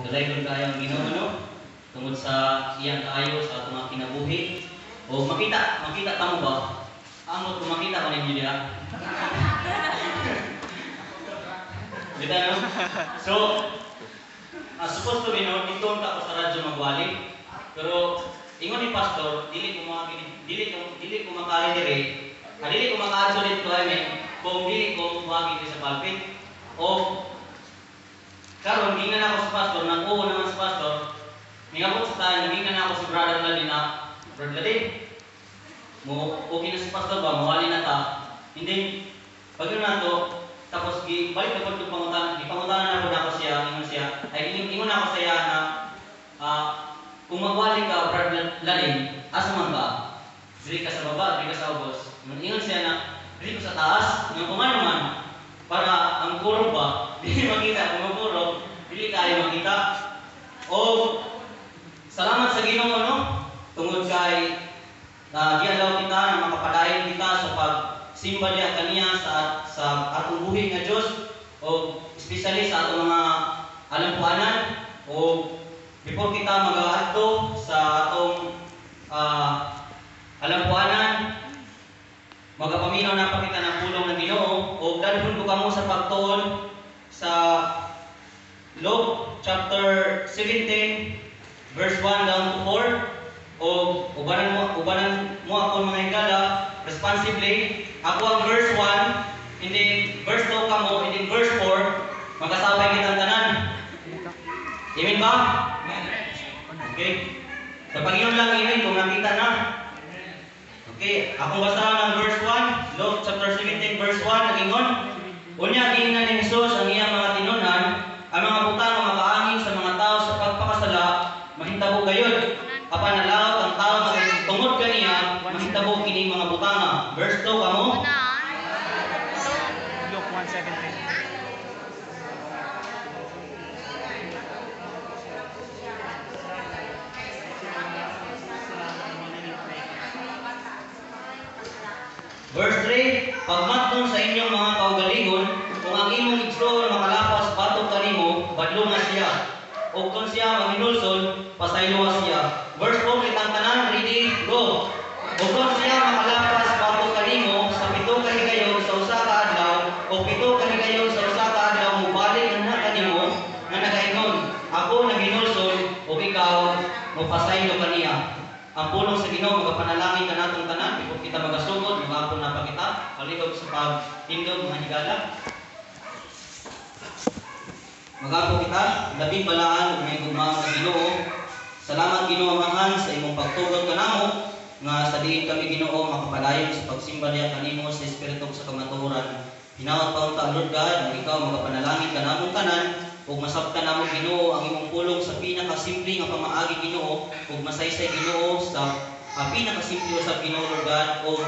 Dalaygon kaayo ang Ginoo, no? Tungod sa iyang kaayo sa atong mga kinabuhi. O makita, makita kamo ba? Amot kung makita ko ninyo diha. Dito, no? So, supposed to be, no, dito ta ko sa radyo magwali. Pero ingon ni pastor, dili ko makari diri. Dili ko makaadto dito, I mean, kung dili ko moagi diri sa pulpit. O karon giingnan ako sa pastor, nag-uo naman sa pastor. Mingabot sa tayo, giingnan ako si Brother Ladin na, "Brother Ladin, mo okay na si pastor ba, mawali na ta." Hindi, pag yun na to, tapos gi balik na ko pangutana, gipangutana na ko siya, ingon siya, ay ingon ako siya na kung magwali ka, Brother Ladin, asa man ka? Diri ka sa baba, diri ka sa ubos? Ingon siya na, diri ko sa taas. Ingon ko nga naman, para ang kurog ba, dili makita, kung ang kurog, dili kayo makita. O, salamat sa Ginoo, no? Tungod kay gialaw kita na makapadayon kita sa pagsimba diha kaniya sa atong buhi nga Dios o especially sa atong mga alampuanan. O before kita magaadto sa atong alampuanan, magapaminaw na pa kita ng pulong ng Ginoo o dalhon ko kamo sa pagtuon sa Luke chapter 17 verse 1 down to 4. O ubanan mo ako, mga higala, responsibly. Ako ang verse 1 and then verse 2 kamo and then verse 4, magkasabay kitang tanan. Amen ba? Okay. Sa Panginoon lang amen kung nakita na. Okay, akong basahan ang verse 1, Luke chapter 17 verse 1, nagingon, "Unya giingnan ni Jesus ang iyang mga tinunan, ang mga butang nga makaangin sa mga tao sa pagpakasala, mahitabo gayud. Apan nalaot ang tao nga tungod kaniya mahitabo kining mga butanga." Verse 2 kamo. Luke 1:17. Verse 3, "Pagmatnon sa inyong mga kaugalingon, kung ang imong igsoon makalapas batok kanimo, badlunga siya. O kung siya manginulsol, pasayloa siya." Verse 4, kitang tanan, ready, go. "O kung siya makalapas batok kanimo sa 7 ka higayon sa usa ka adlaw, o 7 ka higayon sa usa ka adlaw mobalik anha kanimo nga nagaingon, 'Ako naghinulsol,' ug ikaw mopasaylo kaniya." Ang pulong sa Ginoo. Magapanalangin kanatong tanan before kita magasugod. Magampo na pa kita. Palihog sa pagtindog, mga higala. Magampo kita. Labing balaan ug mahigugmaon nga Ginoo. Salamat, Ginoo Amahan, sa imong pagtugot kanamo nga sa diin kami, Ginoo, makapadayon sa pagsimba diha kanimo sa espiritu ug sa kamatuoran. Hinawat pa unta, Lord God, nga ikaw magapanalangin kanamong tanan ug masabtan namo, Ginoo, ang imong pulong sa pinakasimple nga pamaagi, Ginoo, ug masaysay, Ginoo, sa pinakasimple usab, Ginoo Lord God, ug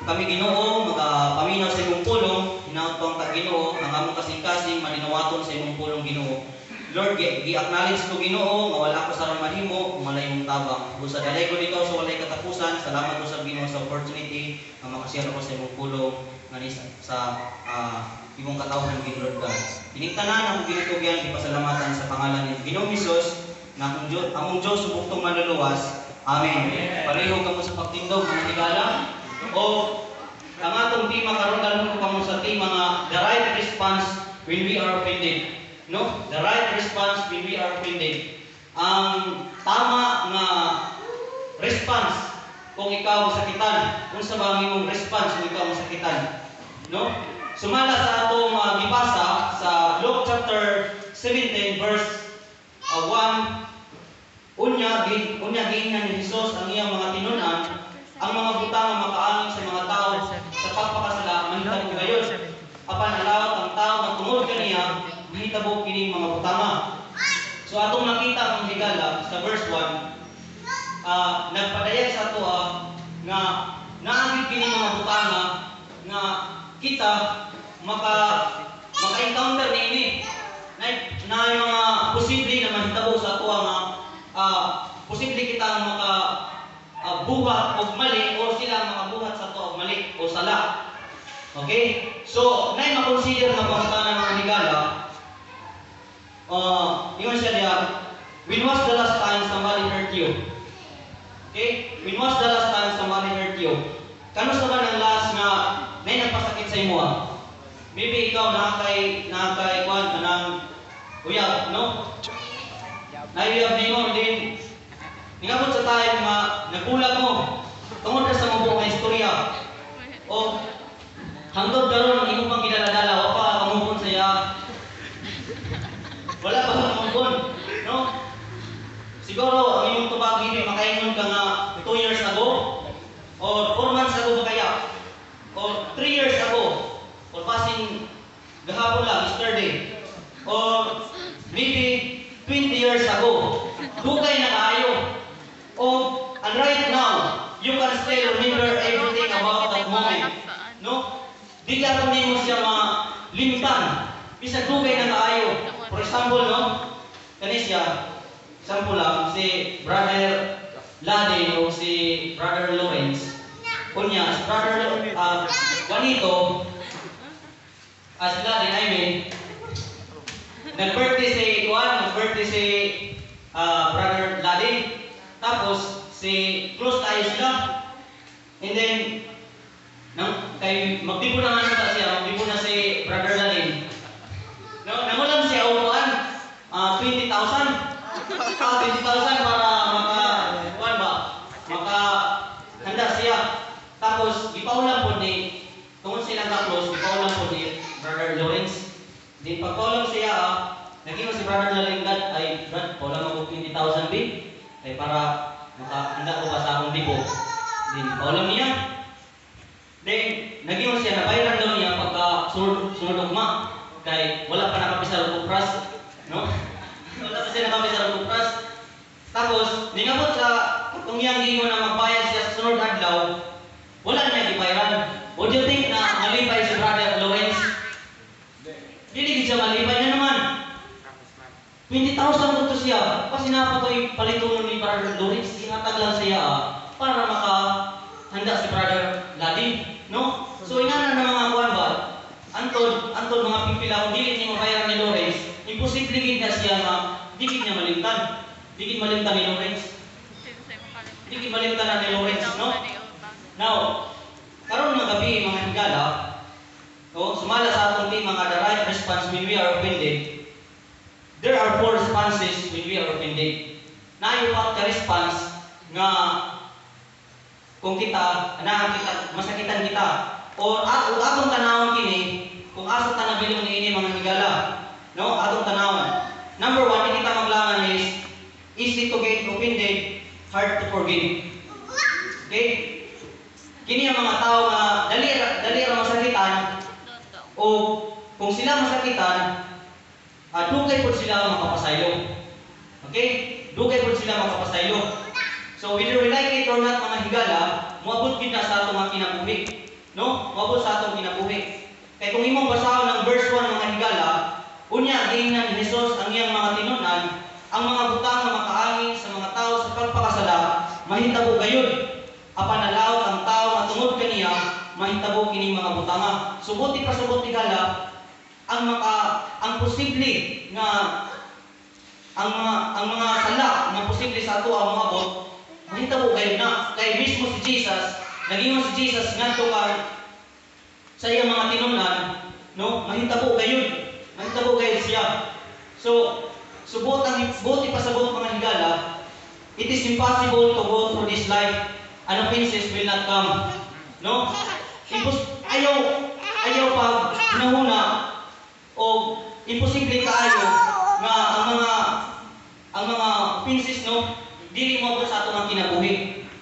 kami, Ginoo, magapaminaw sa imong pulong. Hinawat pa unta, Ginoo, ang among kasing-kasing malinawaton sa imong pulong, Ginoo. Lord, gi-acknowledge ko, Ginoo, nga wala ko sarang mahimo kung walay imong tabang. Busa dalaygon ikaw sa walay katapusan. Salamat usab, Ginoo, sa opportunity nga makashare ako sa imong pulong nga ni sa imong katawhan, Ginoo Lord God. Kining tanan akong ginatugyan, gipasalamatan sa pangalan ni Ginoong Hesus na akong Diyos, among Diyos ug buktong manluluwas. Amen. Palihog kamo sa pagtindog, mga higala. O ang atong tema karon, dalhon ko kamo sa tema nga the right response when we are offended. No? The right response when we are offended. Ang tama nga response kung ikaw masakitan. Unsa ba ang imong response kung ikaw masakitan? No? Sumala sa atong gibasa sa Luke chapter 17 verse 1, unya giingnan ni Jesus ang iyang mga tinun-an, ang mga butang nga makaangin sa mga tao sa pagpakasala, mahitabo gayud. Apan alawat ang tao nga tungod kaniya mahitabo kining mga butanga. So atong nakita, mga higala, sa verse 1, nagpadayag sa atoa nga naa gyud kini mga butanga nga kita maka-encounter niini na mga posible na mahitabo sa atoa nga posible kita ang maka buhat og mali o sila ang makabuhat sa atoa og mali o sala. Okay? So, nay ma-consider nga pangutana, mga higala. Ingon siya diya, "When was the last time somebody hurt you?" Okay? When was the last time somebody hurt you? Kanus-a ba ang last nga nay nagpasakit sa imo, ah? Maybe ikaw naa kay kuan, kanang uyab, no? Nauyab nimo din, ningabot sa time nga nagulat mo tungod na sa mubo nga istorya. O hangtod karon imo pang gidala-dala, wa pa ka-move on sa iya. Wala pa ka-move on, no? Siguro ang imong tubag hindi makaingon ka nga 2 years ago or 4 months ago ba kaya or 3 years ago or basin gahapon lang, yesterday, or maybe 20 years ago. Dugay na kaayo. O and right now, you can still remember everything about that moment. No? Di ka nimo siya malimtan. Bisag dugay na kaayo. For example, no? Kani siya, example lang, si Brother Lade o si Brother Lawrence. Kunya, si Brother Juanito, si Lade, I mean, nag-birthday si Juan, nag-birthday si Brother Lade. Tapos, si close tayo sila. And then, nang, kay magdibo na nga siya siya, magdibo na si Brother Lalin. No, nangulam siya og kuan, 20,000. 20,000 para maka kuan ba? Maka handa siya. Tapos gipaulam po ni, tungod silang ka-close, gipaulam po ni Brother Lawrence. Din pagpaulam siya, naging si Brother Lalin, "Dad, ay Brad, paulam ako 20,000 bi. Kay para makahanda ko pa sa akong dibo." Din paulam niya. Then, naging siya, nabayaran daw niya pagka sunod, sunod ugma. Kay wala pa nakapisar og kupras. No? Wala pa siya nakapisar og kupras. Tapos, ningabot sa kung iyang giingon na magbayad siya sa sunod adlaw, wala niya gibayaran. Would you think na malipay si Brother Lawrence? Dili gid siya malipay na naman. 20,000 ko to siya. Kasi na pa to'y palitunon ni Brother Lawrence. Ihatag lang siya para maka handa si Brother Ladin. No? So ingana na mga kuan ba? Antod, antod mga pipila kung dili niya mabayaran ni Lawrence, imposible gid na siya nga di gid niya malimtan. Di gid malimtan ni Lawrence. Di gid malimtan na ni Lawrence, no? Now, karon nga gabi, mga higala, no, sumala sa atong tema nga "The right response when we are offended." There are four responses when we are offended. Naay upat ka response nga kung kita naa kita masakitan kita or at atong tanawon kini kung asa ta nabiling niini, mga higala, no? Atong tanawon, number one ni kita maglangan is easy to get offended, hard to forgive. Okay, kini ang mga tao nga dali ra masakitan o kung sila masakitan, dugay pud sila makapasaylo. Okay, dugay pud sila makapasaylo. So whether we like it or not, mga higala, moabot gid na sa atong mga kinabuhi. No? Moabot sa atong kinabuhi. Kay kung imong basahon ang verse 1, mga higala, unya giingnan ni Jesus ang iyang mga tinun-an, "Ang mga butang nga makaangin sa mga tao sa pagpakasala, mahitabo gayud. Apan nalaot ang tao nga tungod kaniya mahitabo kining mga butanga." Subuti pasubot, higala, ang posible nga ang mga sala nga posible sa ato ang moabot, mahitabo gayud na kay mismo si Jesus, nagingon si Jesus ngadto ka sa iyang mga tinun-an, no, mahitabo gayud siya. So subot ang buot ipasabot, mga higala, it is impossible to go through this life and offenses will not come, no? Ayaw pag nahuna o imposible kaayo nga ang mga offenses, no, dili mo sa atong mga kinabuhi.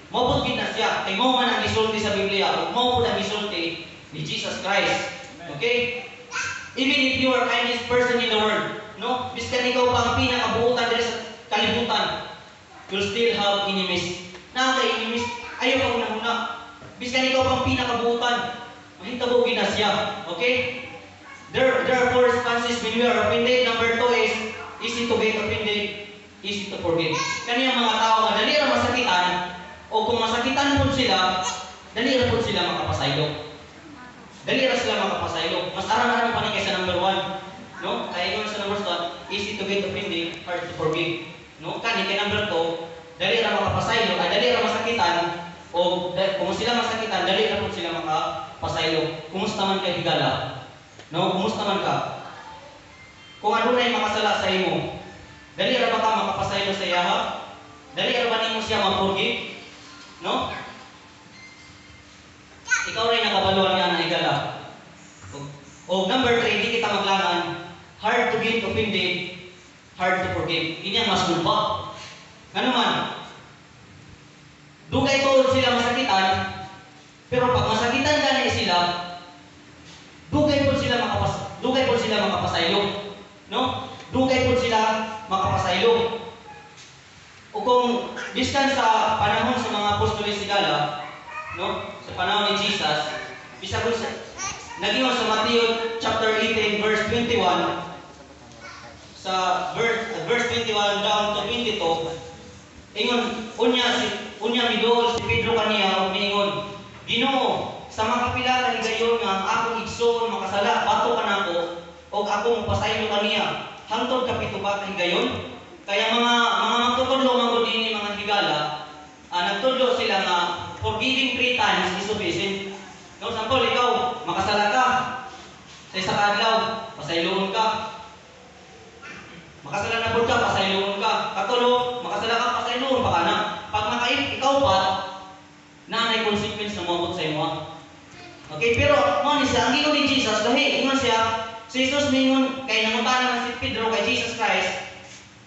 Moabot gid na siya kay mao man ang gisulti sa Biblia ug mao pud ang gisulti ni Jesus Christ. Okay, even if you are kindest person in the world, no, biskan ikaw pa ang pinakabuutan diri sa kalibutan, you'll still have enemies. Naa kay enemies. Ayaw pa hunahuna, biskan ikaw pa ang pinakabuutan, mahitabo gid na siya. Okay, there are four responses when we are offended. Number two is easy to get offended, easy to forgive. Kani ang mga tao nga dali ra masakitan o kung masakitan pud sila, dali ra pud sila makapasaylo. Dali ra sila makapasaylo. Mas arang-arang pa ni kaysa number one. No? Kaya ingon sa number one, easy to get offended, hard to forgive. No? Kani kay number 2, dali ra makapasaylo, ay dali ra masakitan o kung sila masakitan, dali ra pud sila makapasaylo. Kumusta man kay, higala? No, kumusta man ka? Kung adunay makasala sa imo, dali ra ba ka makapasaylo sa iyaha? Dali ra ba nimo siya ma-forgive? No? Ikaw rin nakabaluan nga na, higala. O number 3, di kita maglangan, hard to get offended, hard to forgive. Ini ang mas gulpa. Ngano man, dugay tuod sila masakitan, pero pag masakitan gani sila, dugay po sila makapasaylo. No? Dugay po sila makapasaylo. O kung biskan sa panahon sa mga apostoles, higala, no? Sa panahon ni Jesus, bisag kung sa nagingon sa Matthew chapter 18 verse 21, sa verse 21 down to 22, ingon unya miduol si Pedro kaniya ug miingon, "Ginoo, sa makapila ka higayon nga ang akong igsoon makasala batok kanako og ako mopasaylo kaniya? Hangtod kapito ba ka higayon?" Kaya mga magtutudlo man gud dinhi, mga higala, nagtudlo sila nga forgiving three times is sufficient. No, sample, ikaw makasala ka sa isa ka adlaw, pasayloon ka. Makasala na pud ka, pasayloon ka. Katulo, makasala ka, pasayloon pa ka na. Pag makaip, ikaw pa, na may consequence na moabot sa imo. Okay, pero mo ni siya, ang gingon ni Jesus, lahi, ingon siya, si Jesus ningon, kay nangutana man si Pedro kay Jesus Christ,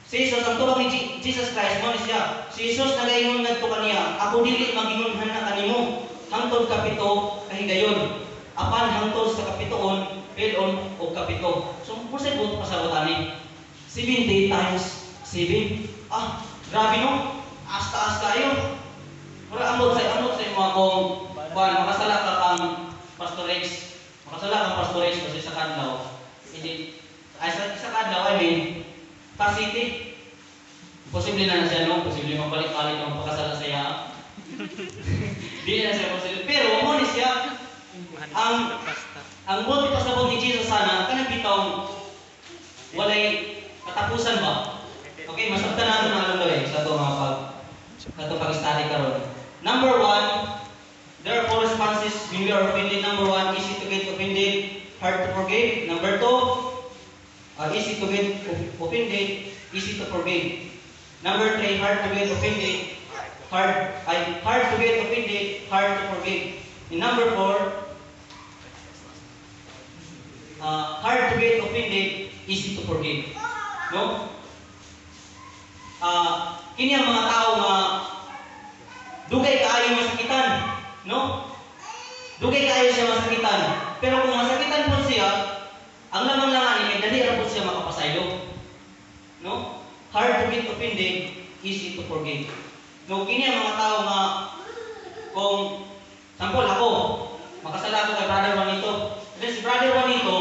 si Jesus, ang tubag ni Jesus Christ, mo ni siya, si Jesus nagaingon ngadto kaniya, "Ako dili magingon hana kanimo, hangtod kapito kahigayon, apan hangtod sa kapitoon, pilon og kapito." So, kung sa buot pasabot ani, 70 times 7. Ah, grabe, no? Asta-asta kayo. Mura amot sa imo akong kuan, makasala ka kang Pastor Rex. Makasala kang Pastor Rex kasi sa kadlaw. Hindi ay sa isa kadlaw, I mean, ka city. Posible na na siya, no? Posible magbalik-balik ang pagkasala sa iya. Di na siya posible. Pero mo ni siya ang buot pasabot ni Jesus sana kanang bitawng walay katapusan ba? Okay, masabtan nato na alam eh, sa ato mga pag sa ato pag-study karon. Number one, there are four responses when we are offended. Number one, easy to get offended, hard to forgive. Number two, easy to get offended, easy to forgive. Number three, hard to get offended, hard to get offended, hard to forgive. And number four, hard to get offended, easy to forgive. No? Kini ang mga tao nga dugay kaayo masakitan, no? Dugay kaayo siya masakitan. Pero kung masakitan po siya, ang lamang lang ani kay dali ra po siya makapasaylo. No? Hard to get offended, easy to forgive. No, kini ang mga tao nga kung sample ako, makasala ako kay Brother Juanito. And then si Brother Juanito,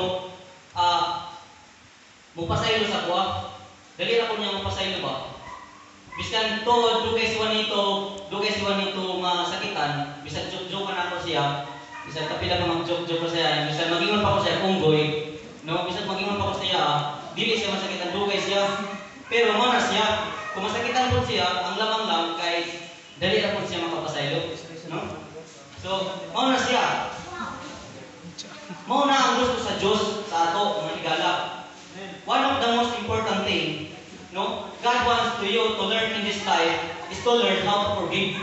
mupasaylo sa kuha. Dali ra ko niya mupasaylo ba? Bisan tuod dugay si Juanito nga sakitan, bisan joke-joke na ako siya, bisan kapila pa mag-joke-joke ko siya, bisan magingon pa ko siya unggoy, no, bisan magingon pa ko siya, dili siya masakitan, dugay siya. Pero mo na siya, kung masakitan po siya, ang lamang lang kay dali ra po siya makapasaylo, no? So, mao na siya. Mao na ang gusto sa Diyos sa ato, mga higala. One of the most important thing, no, God wants to you to learn in this life is to learn how to forgive.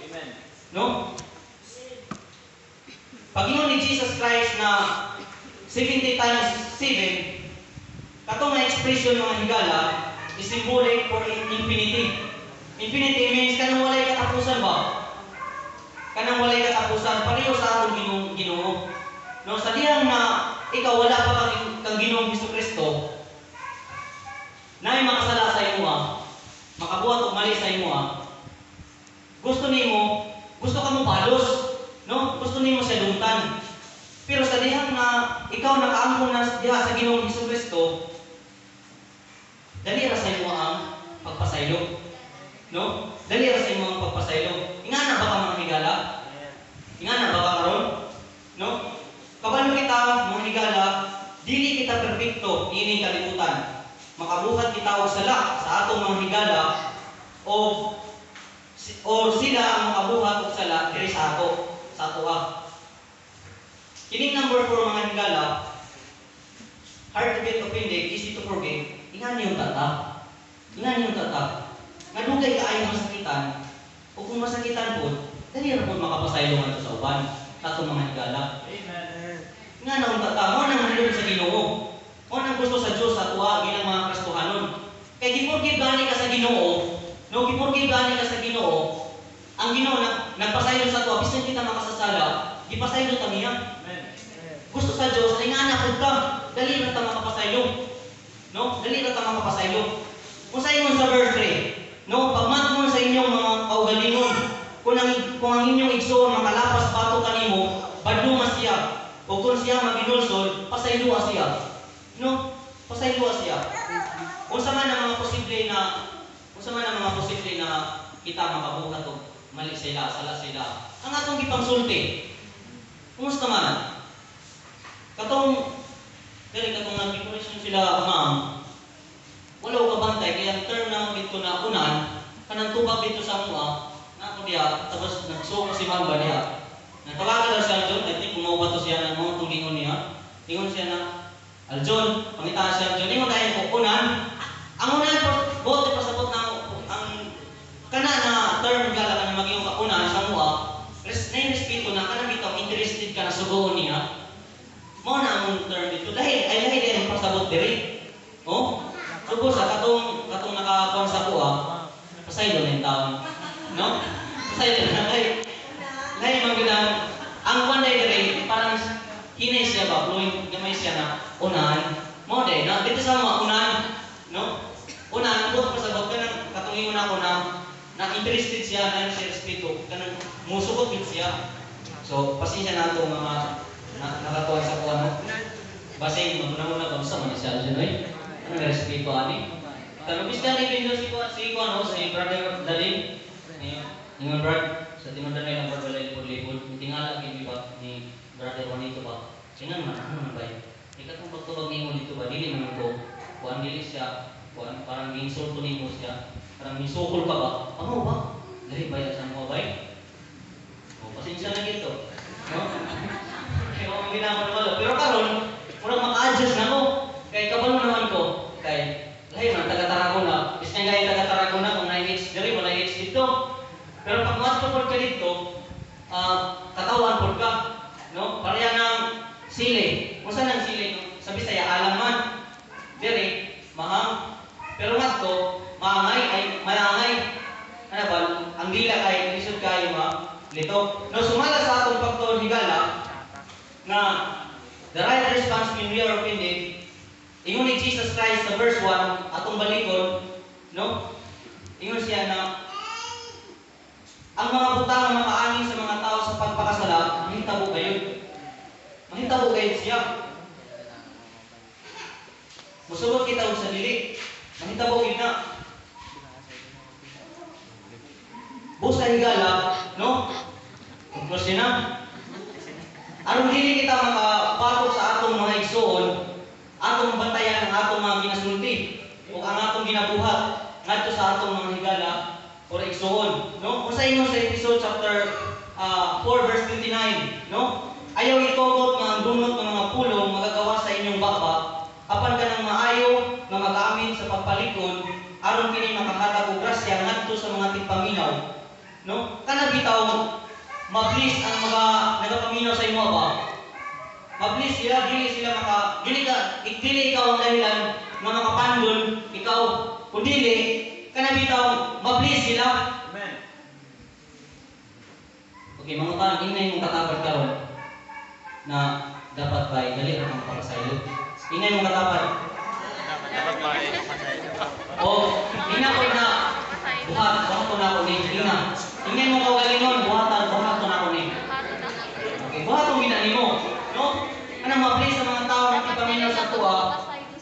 Amen. No? Pag-ingon ni Jesus Christ na 70 times 7, katong na expression, mga higala, is symbolic for infinity. Infinity means kanang walay katapusan ba? Kanang walay katapusan, pareho sa atong Ginoo. Ginoo. No, sa dihang na ikaw wala pa kang Ginoong Hesus Kristo, naay makasala sa imo, makabuhat og mali sa imo, gusto nimo, gusto ka mo balos, no? Gusto nimo siya dungtan. Pero sa dihang na ikaw nakaangkon na diha sa Ginoong Hesus Kristo, dali ra sa imo ang pagpasaylo. No? Dali ra sa imo ang pagpasaylo. Ingana ba ka, mga higala? Ingana ba ka karon? No? Kabalo kita, mga higala, dili kita perpekto ining kalibutan. Makasala kita, Makabuhat kita og sala sa atong mga higala o or sila ang makabuhat og sala diri sa ato, sa atoa. Kining number 4, mga higala, hard to get offended, easy to forgive, ingani yung tata. Ingani yung tata. Nga dugay kaayo masakitan, o kung masakitan po, dali ra po makapasaylo ngadto sa uban, sa atong mga higala. Amen. Nga na ang tata, mao nang handom sa Ginoo. Mao nang gusto sa Dios sa atoa bilang mga Kristohanon. Kay gi-forgive gani ka sa Ginoo, no, gi-forgive gani ka sa Ginoo. Ang Ginoo nagpasaylo sa atoa bisan kita makasasala, gipasaylo ta niya. Amen. Gusto sa Dios ay nga anak ka, dali ra ta makapasaylo. No? Dali ra ta makapasaylo. Kung sa ingon sa verse 3, no, pagmatngon sa inyong mga kaugalingon, kung ang inyong igsoon makalapas batok kanimo, badlunga siya. O kung siya maginulsol, pasayloa siya. No? Pasayloa siya. Unsa man ang mga posible na kita makabuhat og mali sila, sala sila. Ang atong gipangsulti. Kumusta man? Katong dili katong nag-decoration sila, ma'am. Wala ko kabantay kaya ang term na dito na unan kanang tubag dito sa mua na ako diya, tapos nagsuko si ma'am ba diya. Natawagan daw si Aljon, I think gumawa to siya ng mga itong ingon niya. Ingon siya na, "Aljon," pangita siya Aljon, ingon tayo ko, "Unan." Ang unan, bote pasabot na ang kana na term gala ka na maging ka unan sa mua, res, na respeto na kanang bitaw interested ka na sugoon niya. Mao na ang term dito. Dahil, ay lahi din ang pasabot diri. Oh? Sugo sa katong katong nakakuan sa kuha, pasaylo na yung taon. No? Pasaylo na kay lahi man gyud ang kuan dai diri, parang hinay siya ba, flowing gamay siya na unan. Mao day na dito sa mga unan, no? Unan, buot pasabot kanang katong ingon ako na na interested siya na siya respeto kanang musukot gid siya. So pasensya na ato mga na, nakakuha sa kuha, no? Basin maguna-una ba sa man siya dyan oy. Ano na respeto ani? Kano biskan ni si kuha si kuha, no, si Brother Dalin. Eh, ingon brad sa tinundanay lang brad, walay libod-libod. Tingala gid ba ni Brother Juanito ba? Singan man ano man bay. Ika kung pagtubag nimo dito ba, dili man to. Kuan dili siya, kuan parang giinsulto nimo siya. Parang misukol ka ba? Amo ba? Lahi ba yan sa mga bay? O, pasensya na gito. No? Kaya ang ginagawa naman. Pero karon, murag maka-adjust na ko. Kay kabalo naman ko. Kay lahi man taga Tarragona. Biskan gaya taga Tarragona kung 9H diri, wala H dito. Pero pag muadto pod ka dito, katawan pod ka, no? Pareha ng sili. Unsa nang sili? Sa Bisaya alam man. Diri mahang. Pero ngadto maangay ay maangay. Ano ba? Ang dila kay lisod kayo ma lito. No, sumala sa atong pagtuon, higala, na the right response when we are offended, ingon ni Jesus Christ sa verse 1, atong balikon, no? Ingon siya na ang mga butang nga makaangin sa mga tao sa pagpakasala, mahitabo gayud. Mahitabo gayud siya. Musugot kita og sa dili. Mahitabo gid na. Busa higala, no? Konklusyon na. Aron dili kita makabato sa atong mga igsoon, atong bantayan ang atong mga ginasulti o ang atong ginabuhat ngadto sa atong mga higala or igsoon, no? Kung sa ingon sa Episode chapter 4 verse 29, no? "Ayaw itukot nga ang dunot ng mga pulong magagawa sa inyong baba, apan kanang maayo nga mag-amin sa pagpalikon aron kini makahatag og grasya ngadto sa mga tigpaminaw." No? Kana bitaw mablis ang mga nagapaminaw sa imo ba? Mablis sila, dili sila maka dili ka dili ikaw ang dahilan nga makapandol ikaw, kung dili kana bitaw mablis sila. Amen. Okay, mga tan, ingay mong katapad karon na dapat ba dali ra kang makapasaylo. Ingay mong katapad. Dapat ba O, ina ko na buhat, buhat ko na ako ni ina. Ingay mong kaugalingon, buhatan, buhat ko na ako ni. Okay, buhat ko gina nimo, no? Ano mablis sa mga tao nga ipaminaw sa tuwa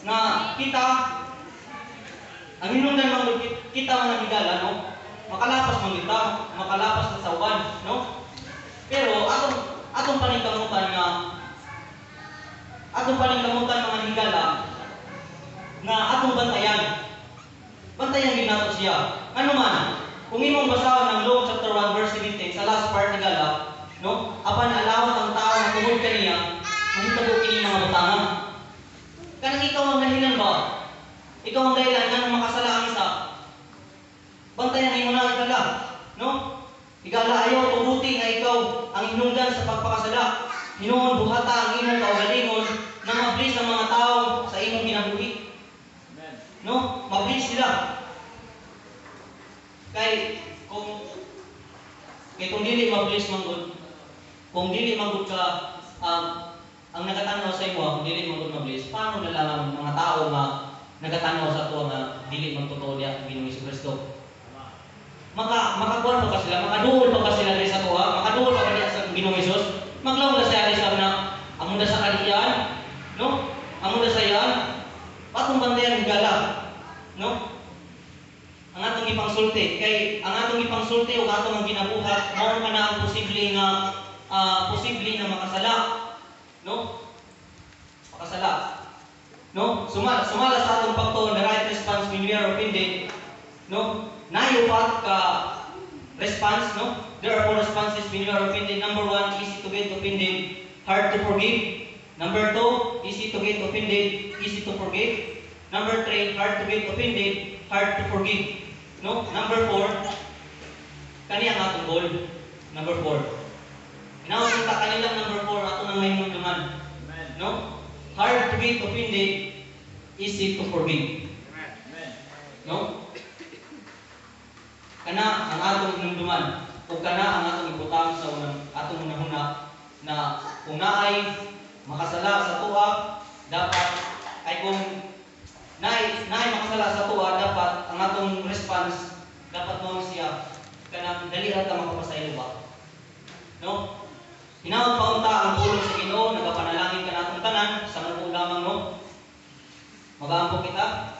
nga kita ang hinungdan man gud kita mga higala, no? Makalapas man kita, makalapas sa uban, no? Pero atong atong paningkamutan nga atong paningkamutan, mga higala, Nga atong bantayan. Bantayan gid nato siya. Ano man, kung imong basahon ang Luke chapter 1 verse 17 sa last part ni gala, no? Apan alawat ang tao nga tungod kaniya, mahitabo kini mga butanga. Kanang ikaw ang dahilan ba? Ikaw ang dahilan nganong makasala ang isa. Bantayan nimo na, higala, no? Higala, ayaw tuguti nga ikaw ang hinungdan sa pagpakasala. Hinuon buhata ang imong kaugalingon na mablis ang mga tao sa imong kinabuhi. Amen. No? Mablis sila. Kay kung dili mablis man gud, kung dili man gud ka ang nagatanaw sa imo, kung dili man gud mablis, paano na lang ang mga tao nga nagatanaw sa ato nga dili man totoo diya ang Ginoong Kristo? Makakuan pa ka sila, makaduol pa ka sila diri sa tuwa, makaduol pa ka diya sa Ginoong Hesus, maglaw na siya sa na amo na sa kaliyan, no? Amo na sa iyan, patong bantayan higala, no? Ang atong ipangsulti, kay ang atong ipangsulti ug atong ang ginabuhat, mao ka na ang posible nga makasala, no? Makasala. No? Sumala sa atong pagtuon, the right response when we are offended, no? Naay upat ka response, no? There are four responses when you are offended. Number one, easy to get offended, hard to forgive. Number two, easy to get offended, easy to forgive. Number three, hard to get offended, hard to forgive. No? Number four, kani ang atong goal. Number four. Hinaot ta kanilang number four, ato nang mahimungduman. Amen. No? Hard to get offended, easy to forgive. Amen. No? Kana ang atong hinumduman o kana ang atong ibutang sa unang atong hunahuna na kung naay makasala sa tuwa, dapat ay kung naay makasala sa tuwa, dapat ang atong response dapat mao siya kanang dali ra ta makapasaylo ba, no? Hinaot pa unta ang pulong sa Ginoo. Nagapanalangin kanatong tanan sa mubo lamang, no? Magaampo kita.